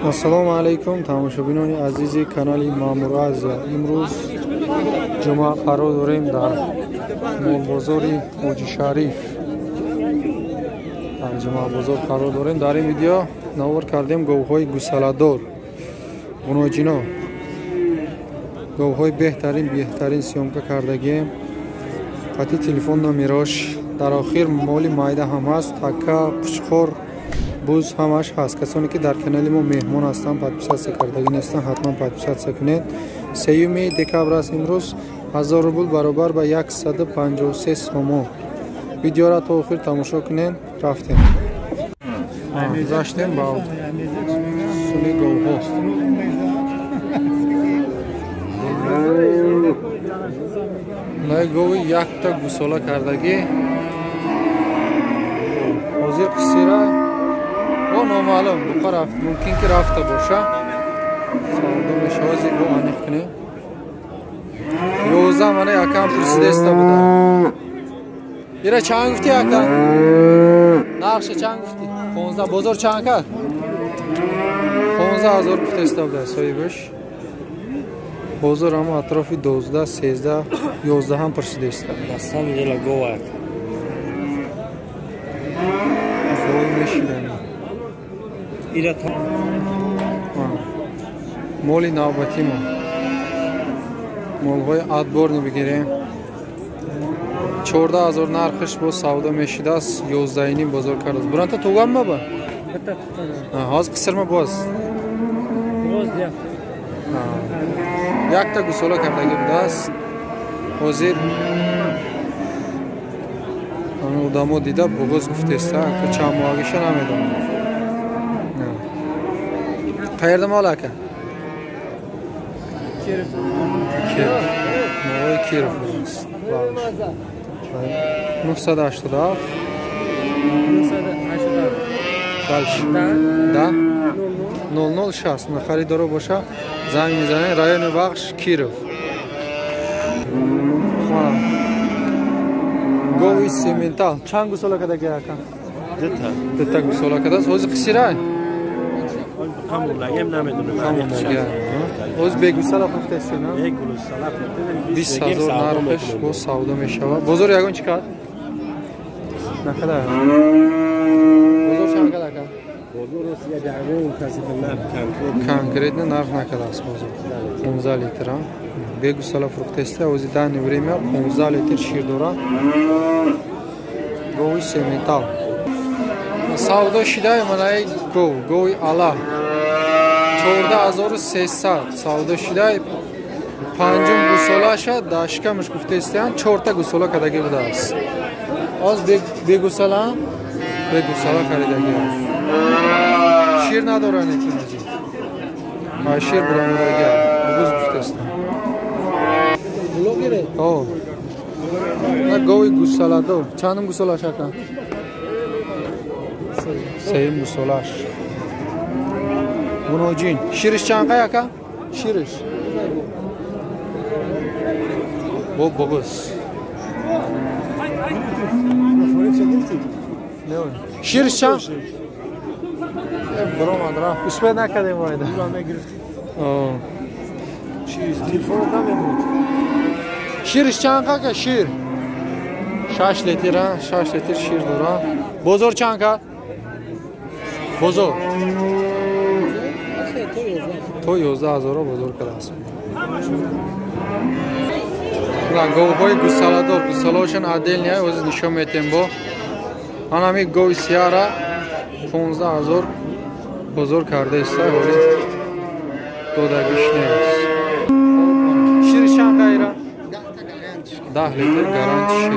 Ассалому алайкум тамошобинони азизи канали Маъмур Азия. Имрӯз ҷумъа қарор дорем дар молбозори Ҳоҷи Шариф. Дар ҷумъабозор қарор дорем. Дар ин видео навор кардем говҳои гусаладор, гуноҷино. Говҳои беҳтарин съёмка кардагием. Қати телефон номерош. Дар охир моли майда ҳам ҳаст, така, пучхор, буз ҳамаш ҳаст. Касоне ки дар канали мо меҳмон ҳастанд, подписаться кардагӣ нестанд, ҳатман подписаться кунед. 3 декабр аст имрӯз, 1000 рубл баробар ба 153 сомон. Видеоро то охир тамошо кунед. Рафтем. Гузаштем ба суни говҳо. Най гови якта гусола кардагӣ. Ҳозир қисира бо номаълум буқа рафт, мумкин ки рафта боша. Савдо мешава, зир бо аниқ кунем. 11 мана якам пурсидеста буда. Ира чанд гуфти ака? Нархша чанд гуфти? 15. Бозор чанд кард? 15,000 гуфтеста буда соҳибаш. Бозор ҳама атрофи 12, 13, 11 ҳам пурсидеста. На самом деле гова. Гов мешидани. Моли навбатӣ мо. Молҳои адборни бигирем. 14,000 нархиш бо савдо мешидааст, 11.5 бозор кардааст. Буранта туган маба? Ҳозир қисирма боз. Якта гусола кардагӣ будааст. Ҳозир одамо дида буғуз гуфтеста, чанд моҳагиша намедонам. Qayerda mol aka? Kirov. Kirov. Молои Киров. 987. 987. Дальше. Да? 0060. На харидоро боша занг мезанед. Райони Вахш, Киров. Гови сементал. Чанд гусола кадаги ака? Дета. Дета гусола кадааст. Ҳозир қисирай? Қамуллагем намедонам. Ҳоз бегусала фурӯхтаст, на? Бегусала фурӯхтаст. 20,000 нархаш бо савдо мешавад. Бозор ягон чӣ кард? Накарда. Бозор чанд кард ака? Бозор ягон каси нарх конкретно нарх накардааст бозор. 15 литр, бегусала фурӯхтаст. Ҳози данный время 15 литр шир дорад. Гови сементал. Савдо шидаи манаи гов, гови ала. 14,300 савдо шидаи. Панҷум гусолаша дар шикамаш гуфтаистиянд, 4та гусола кардагӣ будааст. Оз бегусала, бегусала харидагӣ аст. Шир надоранд лекин озӣ. Шир бурамодагӣ аст. Бугуз гуфтаистанд. Гови гусаладор. Чандум гусолаш ака? Сеюм гусолаш. Гуноҷин. Шириш чанд қай ака? Шириш. Бо буғуз. Шириш чанд? Баромад рафт. Успед накардем вайда. Шириш чанд ака? Шир. 6 литр, 6 литр шир дора. Бозор чанд кард? Бозор. То 11,000 бозор кардааст. Говҳои гусаладор, гусалаҳошон отдельный, ҳозир нишон метем бо. Ҳанами гови сияра 15,000 бозор кардааст, ҳоли додагиш нест. Шири чанд қайра? 10 литр гаранти шир.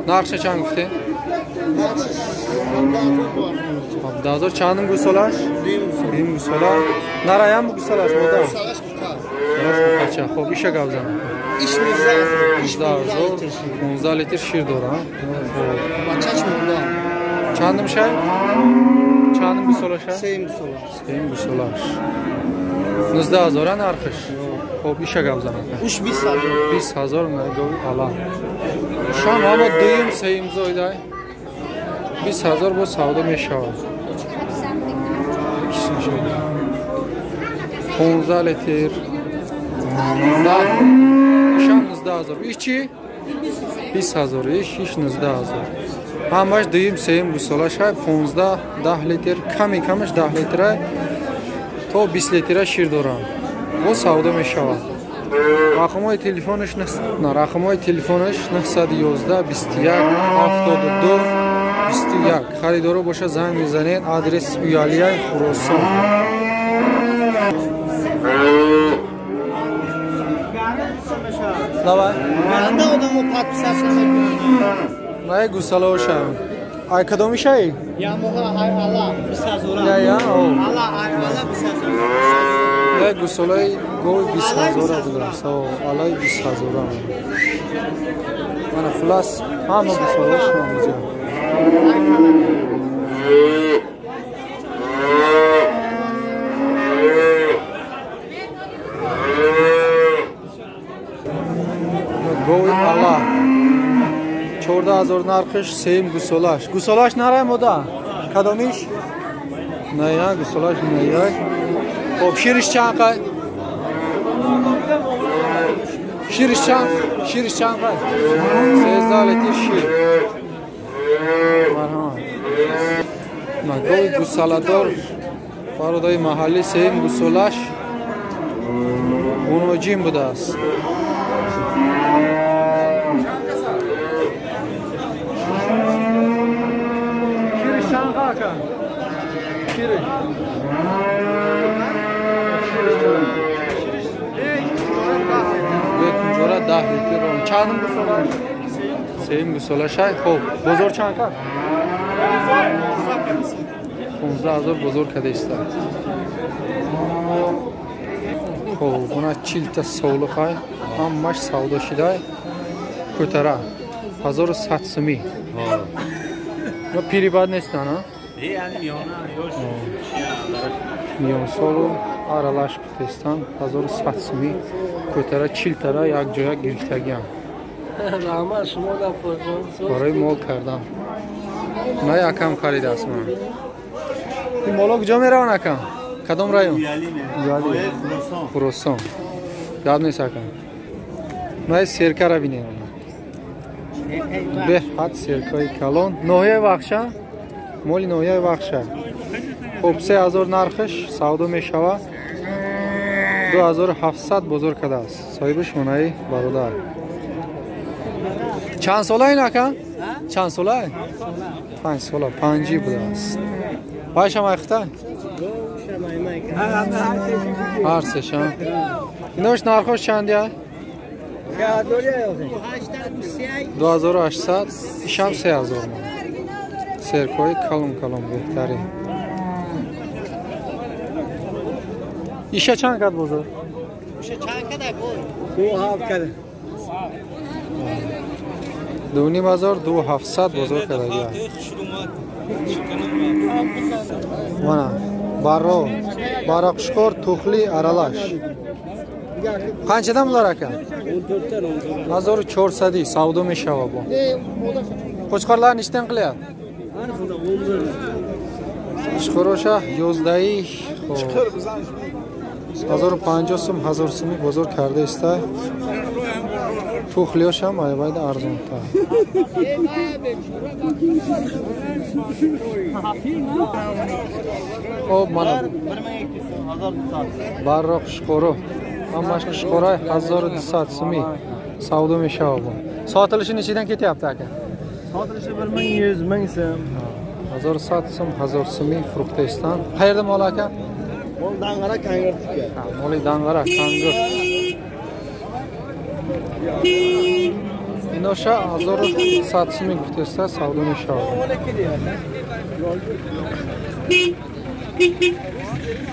Нархша чанд гуфте? 17,000. Чандум гусолаш? Дуюм гусола. Нараям гусолаш мода? Гусолаш буқача. Хоб, иша гап занам. 19,000. 15 литр шир дора. Чандум шай? Чандум гусолаша? Сеюм гусолаш. 19,000 нархиш. Хоб, иша гап занам. 20,000 гови ала. Шам ҳама дуюм, сеюм зоидай. 20,000 бо савдо мешавад. 15 литр. Ишам 19 000. Иш чӣ? 20 000. Иш 19 000. Ҳамаш дуюм сеюм гусола шай 15 10 литр, ками камаш 10 литра то 20 литра шир дорам. Бо савдо мешавад. Рақамҳои телефонаш рақамҳои телефонаш 911 21 72 21. Харидоро боша занг мезанед. Адрес Уялияй Хуросон. Давай. Най гусало шам. Ай кадоми шай? Я муға ай Алла 20000. Я я. Алла ай Алла 20000. Я гусалай гой 20000 будам. Со алай 20000. Мана хулас ҳама гусало шам инҷа. Гови Алла 14000 нархиш, сеюм гусолаш. Гусолаш нарай мода? Кадомиш? Не, гусолаш не. Хоб, шириш чанд қай? Шириш чанд? Шириш чанд қай? 13 литр шир. Марҳамат. На гови гусаладор бародари маҳаллӣ сеюм гусолаш гуноҷин будааст. Шириш. Бекунҷора 10 литр. Чандум гусолаш? Сеюм гусолашай. Хоб, бозор чанд кард? 15000 бозор када истад. Хоб, она 40 та совлуқай, ҳамаш савдо шидай. Кӯтара 1100 сумӣ. Но пири бад нестан, а? Миёнсолу аралаш кутестан 1100 сумӣ. Кӯтара 40 тара якҷоя гирифтагиам. Барои мол кардан. На якам харидааст ман. Ин моло куҷо мераванд акам? Кадом район? Хуросон. Гап нест акам. На серкара бинем. Беҳад серкаи калон. Ноҳияи Вахша? Моли ноҳияи Вахша. Хоб, 3000 нархиш савдо мешавад. 2700 бозор кардааст. Соҳибаш монаи бародар. Чанд сола ин ака? Чанд сола? 5 сола, панҷи будааст. Вайшам айхта? Ҳар сешам. Инош нархош чандия? 2800, ишам 3000 мон. Серкҳои калон калон беҳтарин. Иша чанд кард бозор? Иша чанд кард? 27 кард. 2500, 2700 бозор кардагия. Мана барро, бароқшқор, тухли аралаш. Қанчадан булар ака? 1400 савдо мешава бо. Qo'chqorlar nechdan qilyapti? Qo'chqoroша 11 1050 сум, 1000 суми бозор карда иста. Тухлиёшам айвайда арзонтар. Хоб, мана барро қушқоро. Ҳамаш қушқорай 1200 суми савдо мешава бо. Сотilishi nechidan ketyapti aka? Sotilishi 1100 1000 so'm. 1100 so'm, 1000 so'mi фрукта istan. Qayerda mol aka? Mol Dang'ara Kangirtga. Moli Dang'ara Kangirt. Иноша 1100 суми гуфтеста савдо мешавад.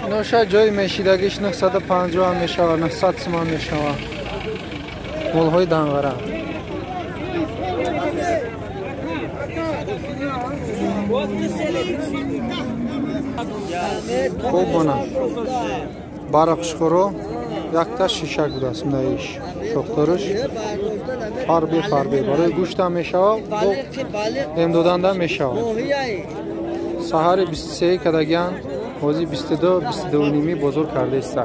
Иноша ҷои мешидагиш 950 ҳам мешавад, 900 сум ҳам мешавад. Молҳои Данғара. Хуб, мана барақшхӯро якта шишак будааст наиш шохториш фарбе фарбе барои гӯштам мешавад, бо эмдоданда мешавад. Саҳари 23 кадагиан Ҳозир 22, 22,5 бозор кардаиста.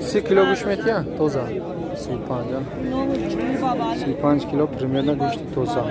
30 кило гӯшт метия? Тоза. 35, 35 кило примерно гӯшти тоза.